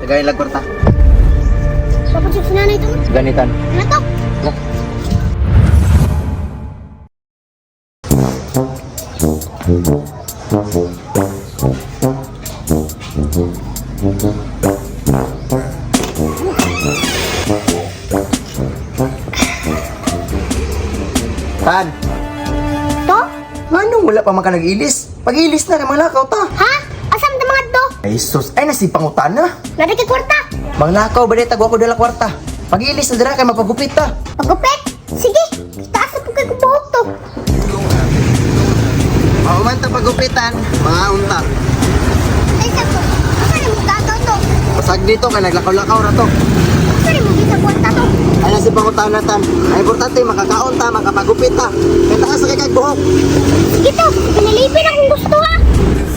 Tagayin lang kwarta. Tapos yung sinanay to, no? Ganitan. Ano to? Lah. Tan, To? nganong wala pa man ka nag-ilis? Pag-ilis na kay manglakaw ta. Ha? Asam ta mga to? Ay sus, ay nasipangutan na. Nari kay kwarta. Manglakaw ba tagwa ko dala kwarta. Pag-ilis na dira kay magpagupit ta. Pagupit. Sige, taas na po kay kubuhok to. Mauman ta pagupitan, mga unta. Ay, sa to. Asa ni mo gagaw to? Pasag dito kay naglakaw-lakaw ra to. Asa ni mo gisa kwarta to? Ay nasipangutan na tan. Ay importante makakaon ta, makapagupit ta. Kay taas na kay kag buhok. Sige to, pinilipin akong gusto ha.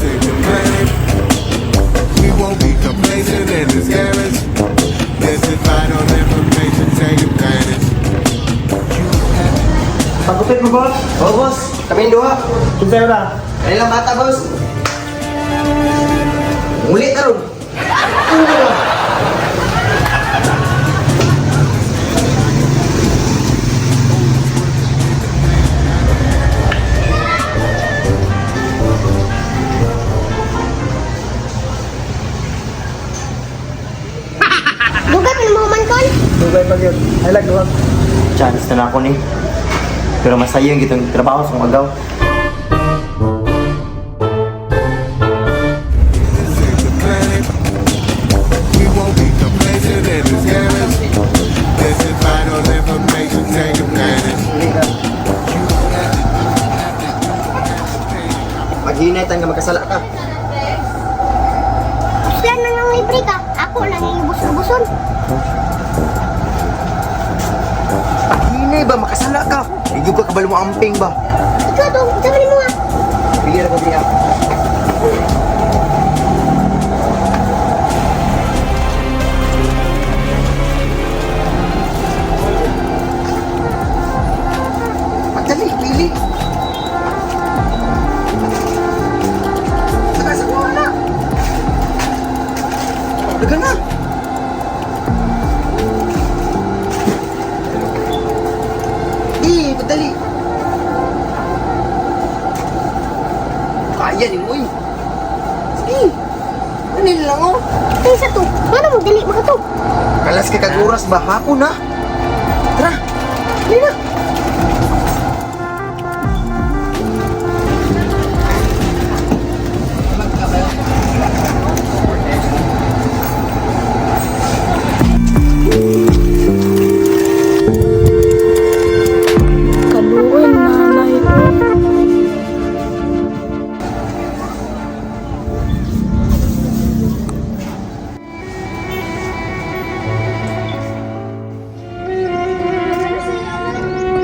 Save the planet. We won't be complacent in this garage. This is vital information, take advantage. Pagupit mo, boss? Oh, boss. Kami duha. Kinsa ra? Kanilang bata, boss. Muli ta ron. Dugay pa mo man kon. Dugay pa gyud. Ay lag duha. Chance na ako ni. Pero masaya yung gitong trabaho sa agaw. Save the planet. We won't be complacent in this garage. This is vital information, take advantage. Maghinay tan nga magkasala ka. Sila na nang libre ka. Ako lang yung ubos-uboson. Hinay ba makasala ka? Hindi ka kabalo mo amping ba? Ikaw to, isa man mo ha. Pili ra ko diha. Pagdali, pili. Saka sa kuha na. Dagan na. Di, padali. Kaya ni mo eh. Sige. Ano lang oh. Kaysa to, ano mo dili maka to? Kalas ka kag oras ba? Hapon na. Tara. Dali na. Kaluoy nanay ko.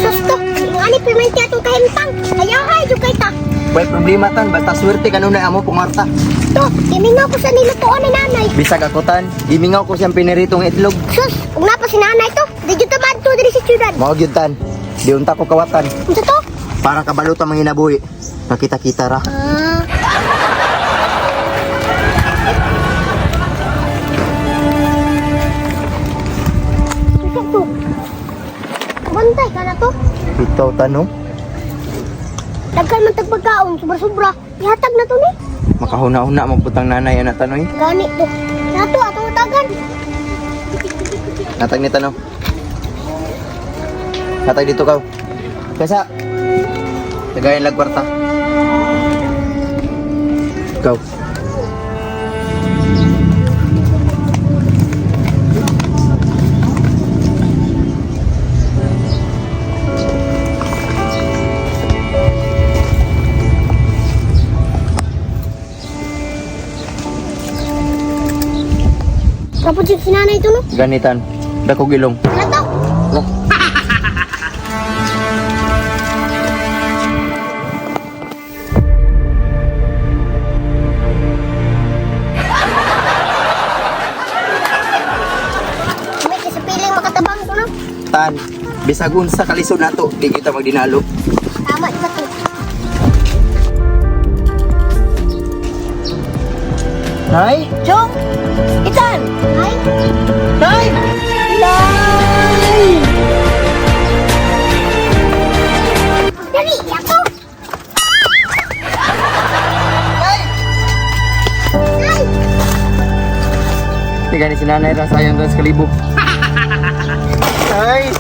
Susto, ani permanente atong kahimtang. Ayaw hay jud kay ta. Way problema tan, basta swerte kanunay amo pungarta. To, gimingaw ko sa nilutoon ni nanay. Bisag ako tan, gimingaw ko siyang piniritong itlog. Sus, ug napa si nanay to. Di jud ta maadto diri sa syudad. Mao gyud tan. Di unta ko kawatan Unsa to? para kabalo ta manginabuhi. Nakita-kita ra. Ah. Unsa to? Bantay ka na to. Bitaw tan oh. Daghan man tag pagkaon, sobra-sobra. Ihatag na to ni. Makahuna-huna mo putang nanay ana tanoy. Gani to. Nato atong utagan. Natag ni tano. Natag dito kaw. Kasa. Tagayan lag kwarta. Ikaw. Kapod si nanay to no. Ganitan. Dakog ilong. Nato. Lah. May sa piling makatabang to no. Tan. Bisag unsa kalisod nato, di kita magdinalo. Tama di ba to? Nay? Chong! Itan! Ay, Nay! Nay! dali, ako. Nay! Ay! Tiga ni si nanay ra sayang doon sa kalibo. Nay!